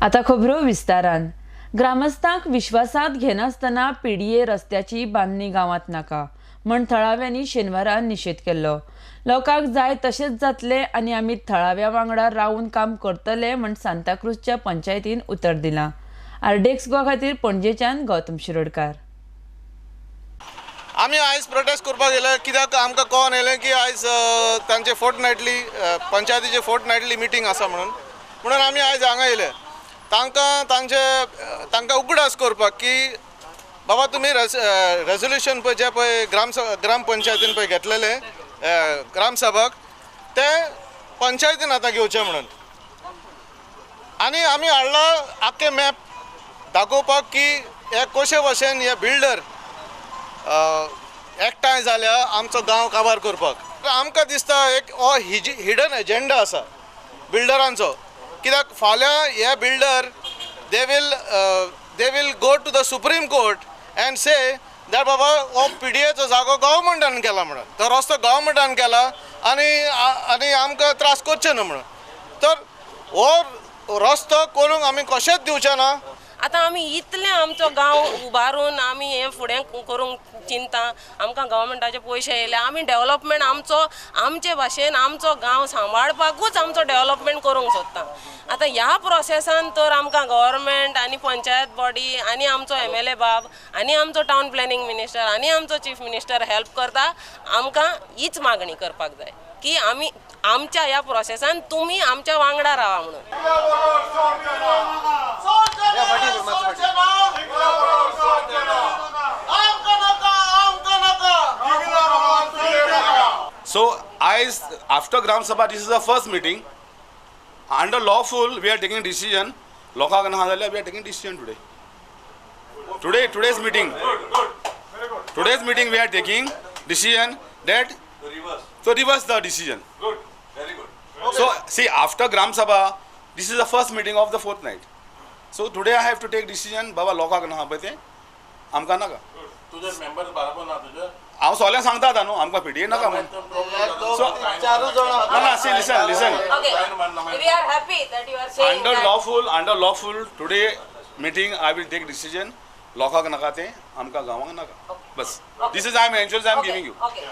आता खबरो विस्तारान. ग्रामस्थांक विश्वासांत घेनासतना पीडीए रस्त्याची बांदणी गांवांत नाका म्हण थळाव्यांनी शेनवारा निशेध केल्लो. लोकांक जाय तशेंच जातलें आनी आमी थळाव्या वांगडा रावून काम करतले म्हण सांताक्रूजच्या पंचायतीन उतर दिलां. आरडीएक्स गोवा खातीर पणजेच्यान गौतम शिरोडकार. आमी आयज प्रोटेस्ट करपाक येयले कित्याक आमकां कळोन येयलें की आयज तांचे फोर्टनायटली पंचायतीचे फोर्टनायटली मिटींग आसा म्हणून म्हणून आमी आयज हांगा येयले. तांकां तांचे तांकां उगडास करपाक की बाबा तुमी रेजोल्युशन पळय जें पळय ग्रामपंचायतीन पळय घेतलेलें ग्रामसभाक तें पंचायतीन आतां घेवचें म्हणून. आनी आमी हाडला आख्खे मॅप दाखोवपाक की हे कशे भशेन हे बिल्डर एकठांय जाल्या आमचो गांव काबार करपाक. आमकां दिसता एक हो हिडन एजेंडा आसा बिल्डरांचो, कित्याक फाल्यां हे builder they will go to the Supreme Court and say that बाबा हो पीडीएचो जागो गव्हर्मेंटान केला म्हणून, तो रस्तो गव्हर्मेंटान केला आनी आनी आमकां त्रास करचे न्हू म्हणून. तर हो रस्तो करूंक आमी कशेंच दिवचे ना. आतां आमी इतलें आमचो गांव उबारून आमी हें फुडें करूंक चिंता, आमकां गव्हर्मेंटाचे पयशे येयले, आमी डेवलपमेंट आमचो आमचे भाशेन आमचो गांव सांबाळपाकूच आमचो डेवलपमेंट करूंक सोदता. आतां ह्या प्रोसेसान तर आमकां गव्हर्मेंट आनी पंचायत बॉडी आनी आमचो एमएलए बाब आनी आमचो टावन प्लॅनिंग मिनिस्टर आनी आमचो चीफ मिनिस्टर हेल्प करता. आमकां हीच मागणी करपाक जाय की आमी आमच्या ह्या प्रोसेसान तुमी आमच्या वांगडा रावा म्हणून. So, I, after Gram Sabha, this is the first meeting. Under lawful, we are taking decision. Lokank na जाल्यार we are taking decision today. Today, today's meeting. Today's meeting, we are taking decision that to reverse the decision. Good, very good. So, see, after Gram Sabha, this is the first meeting of the fourth night. So today I have to take decision. Baba लोकांक ना पळय तें आमकां नाका. तुझे member बरोबर ना तुझे. हांव सोल्यां सांगता आतां न्हू आमकां पीडीए नाका म्हूण. So ना ना see listen listen. Okay, we are happy that you are saying under lawful today meeting I will take decision. लोकांक नाका तें आमकां गांवांक नाका. बस this is I am ensures I am giving you. Okay.